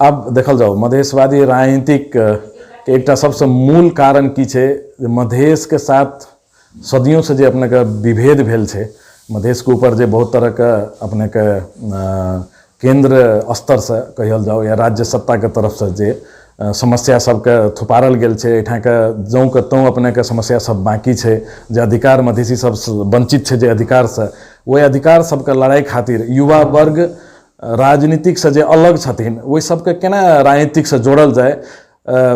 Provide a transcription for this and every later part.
आब देखल जाउ, मधेशवादी राजनीतिक के एकटा सबसँ मूल कारण की छै जे मधेशके साथ सदियोंसँ जे अपनेके विभेद भेल छै, मधेशके ऊपर जे बहुत तरहके अपनेके केन्द्र स्तरसँ कहल जाउ या राज्य सत्ताके तरफसँ जे समस्या सबके थुपारल गेल छै, एहिठामके जौँके तौँ अपनेके समस्या सब बाँकी छै, जे अधिकार मधेशी सब वञ्चित छै जे अधिकारसँ, ओहि अधिकार सबके लड़ाइ खातिर युवा वर्ग राजनीतिकसँ जे अलग छथिन ओहि सबके केना राजनीतिकसँ जोड़ल जाय।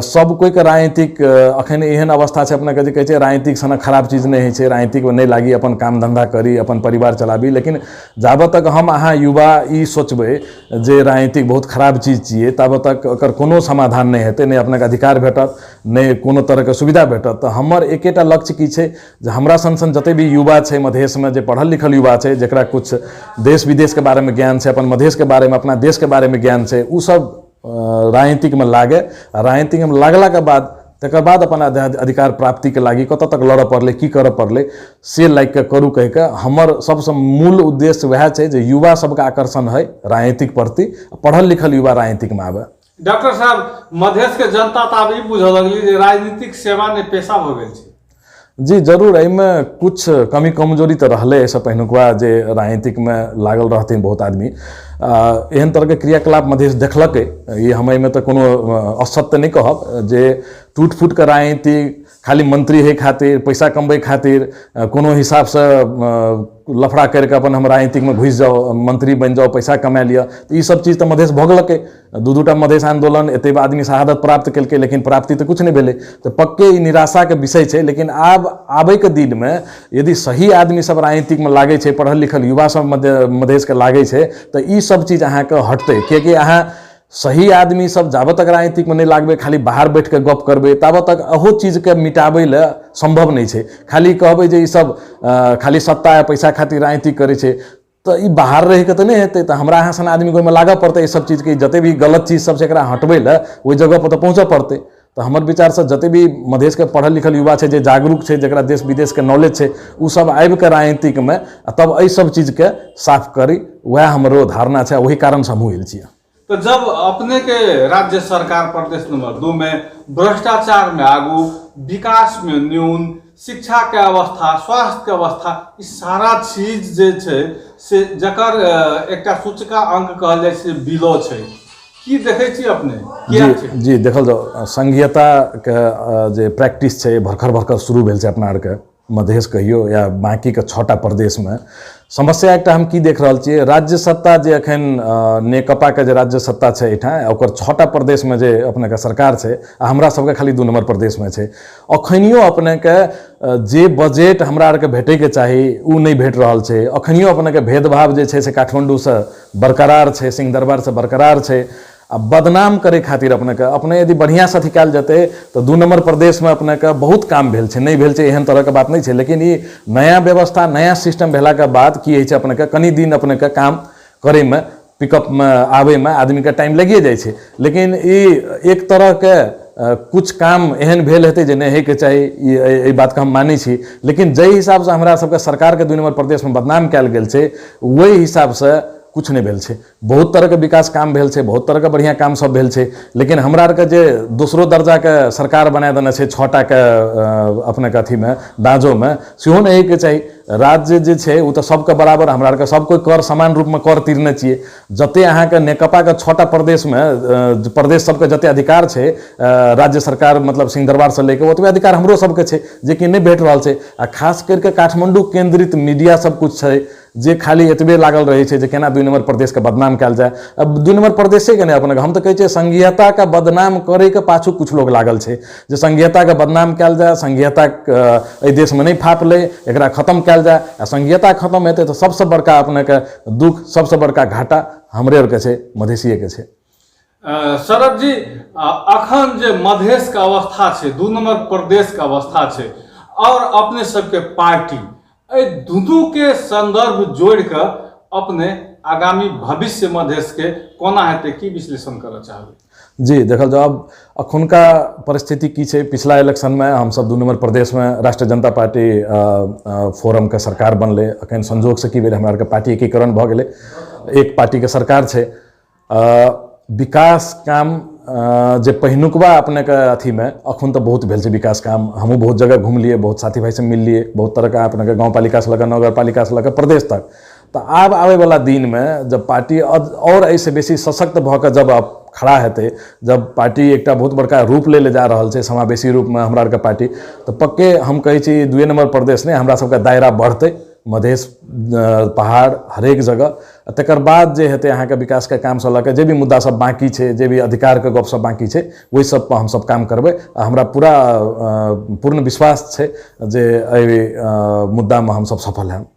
सब कोइके राजनीतिक अखन एहन अवस्था छै अपनेके जे कहै छै राजनीतिक सनक खराब चीज नहि होइ छै, राजनीतिकमे नहि लागी, अपन काम धन्धा करी, अपन परिवार चलाबी। लेकिन जाबत तक हम अहाँ युवा ई सोचबै जे राजनीतिक बहुत खराब चीज छियै, ताबत तक एकर कोनो समाधान नहि हेतै, नहि अपनेके अधिकार भेटत, नहि कोनो तरहके सुविधा भेटत। तऽ हमर एकेटा लक्ष्य की छै जे हमरा सन सन जते भी युवा छै मधेशमे, जे पढ़ल लिखल युवा छै, जकरा किछु देश विदेशके बारेमे ज्ञान छै, अपन मधेशके बारेमे, अपना देशके बारेमे ज्ञान छै, ओ सब राजनीतिकमे लागै। आ राजनीतिकमे लागलाके बाद तकर बाद अपन अधिकार प्राप्तिके लागि कतऽ तक लड़ऽ पड़लै, की करऽ पड़लै, से लागि कऽ करू कहि कऽ हमर सबसँ मूल उद्देश्य वएह छै जे युवा सबके आकर्षण हइ राजनीतिक प्रति, पढ़ल लिखल युवा राजनीतिकमे आबै। डॉक्टर साहब, मधेश के जनता तऽ आब ई बुझऽ लगली जे राजनीतिक सेवा नहि पेशा भऽ गेल छै। जी जरूर, एहिमे किछु कमी कमजोरी तऽ रहलै एहिसँ पहिनुकवा जे राजनीतिकमे लागल रहथिन बहुत आदमी, एहन तरहके क्रियाकलाप मधेश देखलकै। ई हम एहिमे तऽ कोनो असत्य नहि कहब जे टूट फूटके राजनीति खाली मंत्री होइ खातिर, पैसा कमबै खातिर, कोनो हिसाबसँ लफड़ा करिके अपन हम राजनीतिकमे घुसि जाउ, मंत्री बनि जाउ, पैसा कमा लिअ, तऽ ई सब चीज तऽ मधेश भोगलकै। दू दूटा मधेश आन्दोलन, एते आदमी शहादत प्राप्त केलकै, लेकिन प्राप्ति तऽ किछु नहि भेलै। तऽ पक्के ई निराशाके विषय छै। लेकिन आब आबैके दिनमे यदि सही आदमी सब राजनीतिकमे लागै छै, पढ़ल लिखल युवा सब मधेशके लागै छै, तऽ ई सब चीज अहाँके हटतै। किएकि अहाँ सही आदमी सब जाबत तक राजनीतिकमे नहि लागबै, खाली बाहर बैठ कऽ गप करबै, ताबत तक अहू चीजके मिटाबै लए सम्भव नहि छै। खाली कहबै जे ई सब खाली सत्ता या पैसा खातिर राजनीति करै छै, तऽ ई बाहर रहिके तऽ नहि हेतै। तऽ हमरा अहाँ सन आदमीके ओहिमे लागऽ पड़तै, एहि सब चीजके जते भी गलत चीज सब छै एकरा हटबै लए ओहि जगहपर तऽ पहुँचऽ पड़तै। तऽ हमर विचारसँ जते भी मधेशके पढ़ल लिखल युवा छै, जे जागरूक छै, जकरा देश विदेशके नॉलेज छै, ओ सब आबिकऽ राजनीतिकमे आ तब एहि सब चीजके साफ करी, वएह हमरो धारणा छै, ओहि कारणसँ हमहूँ आयल छियै। तऽ जब अपने के राज्य सरकार प्रदेश नंबर 2 में भ्रष्टाचार में आगू, विकास में न्यून, शिक्षा के अवस्था, स्वास्थ्य के अवस्था, ई सारा चीज जे छै से जकर एकटा सूचका अंक कहल जाइ छै बिलो छै, की देखै छी अपने? जी जी, देखल जाउ, संघीयता के जे प्रैक्टिस छै भरखर भरखर शुरू भेल छै अपना आरके मधेश कहियो या बाँकीके 6टा प्रदेशमे। समस्या एकटा हम की देख रहल छियै, राज्य सत्ता जे एखन नेकपाके जे राज्य सत्ता छै एहिठाम, ओकर 6टा प्रदेशमे जे अपनेके सरकार छै, आ हमरा सबके खाली 2 नम्बर प्रदेशमे छै। अखनियो अपनेके जे बजट हमरा आरके भेटैके चाही ओ नहि भेट रहल छै। अखनियो अपनेके भेदभाव जे छै से काठमाण्डूसँ बरकरार छै, सिंहदरबारसँ बरकरार छै। आ बदनाम करै खातिर अपनेके अपने यदि बढ़िआँसँ अथी कयल जेतै तऽ 2 नम्बर प्रदेशमे अपनेके बहुत काम भेल छै, नहि भेल छै एहन तरहके बात नहि छै। लेकिन ई नया व्यवस्था नया सिस्टम भेलाके बाद की होइ छै, अपनेके कनि दिन अपनेके काम करैमे पिकअपमे आबैमे आदमीके टाइम लगिए जाइ छै। लेकिन ई एक तरहके कुछ काम एहन भेल हेतै जे नहि होइके चाही, ई एहि बातके हम मानै छी। लेकिन जाहि हिसाबसँ हमरा सबके सरकारके 2 नम्बर प्रदेशमे बदनाम कयल गेल छै, ओहि हिसाबसँ कुछ नहि भेल छै। बहुत तरहके विकास काम भेल छै, बहुत तरहके बढ़िआँ काम सब भेल छै, लेकिन हमरा आरके जे दोसरो दर्जाके सरकार बना देने छै 6टाके अपनेके अथीमे दाँजोमे, सेहो नहि होइके चाही। राज्य जे छै ओ तऽ सबके बराबर, हमरा आरके सब कोइ कर समान रूपमे कर तीरने छियै। जते अहाँके नेकपाके 6टा प्रदेशमे प्रदेश सबके जते अधिकार छै राज्य सरकार मतलब सिंहदरबारसँ लऽ कऽ, ओतबे अधिकार हमरो सबके छै, जेकि नहि भेट रहल छै। आ खास करिके काठमाण्डू केन्द्रित मीडिया सब कुछ छै जे खाली एतबे लागल रहै छै जे केना 2 नम्बर प्रदेशके बदनाम कयल जाय। अब 2 नम्बर प्रदेशेके नहि, अपने हम तऽ कहै छियै संघीयताके बदनाम करैके पाछू किछु लोग लागल छै जे संघीयताके बदनाम कयल जाय, संघीयता एहि देशमे नहि फापलै, एकरा खतम कयल जाय। आ संघीयता खतम हेतै तऽ सबसँ बड़का अपनेके दुःख, सबसँ बड़का घाटा हमरे आरके छै, मधेशिएके छै। शरद जी, अखन जे मधेश के अवस्था छै, 2 नंबर प्रदेश के अवस्था छै, और अपने सबके पार्टी, एहि दुनू के संदर्भ जोड़ के अपने आगामी भविष्य मधेश के कोना हेतै, की विश्लेषण करऽ चाहबै? जी देखल जाउ, अब अखुनका परिस्थिति की छै, पिछला इलेक्शनमे हमसब 2 नंबर प्रदेशमे राष्ट्रीय जनता पार्टी फोरमके सरकार बनलै। अखन संजोगसँ की भेलै, हमरा आरके पार्टी एकीकरण भऽ गेलै, एक पार्टीके सरकार छै। विकास काम जे पहिनुकबा अपनेके अथीमे अखन तऽ बहुत भेल छै विकास काम। हमहूँ बहुत जगह घुमलियै, बहुत साथी भाइसँ मिललियै, बहुत तरहके अपनेके गाँव पालिकासँ लऽ कऽ नगर पालिकासँ लऽ कऽ प्रदेश तक। तऽ आब आबैवला दिनमे जब पार्टी आओर एहिसँ बेसी सशक्त भऽ कऽ जब आब खड़ा हेतै, जब पार्टी एकटा बहुत बड़का रूप लै लए जा रहल छै, समावेशी रूपमे हमरा आरके पार्टी, तऽ पक्के हम कहै छी 2 नम्बर प्रदेश नहि, हमरा सबके दायरा बढ़तै, मधेश पहाड़ हरेक जगह। आ तकर बाद जे हेतै अहाँके विकासके कामसँ लऽ कऽ जे भी मुद्दा सब बाँकी छै, जे भी अधिकारके गप सब बाँकी छै, ओहि सब पर हमसब काम करबै। आ हमरा पूरा पूर्ण विश्वास छै जे एहि मुद्दामे हमसब सफल हैब।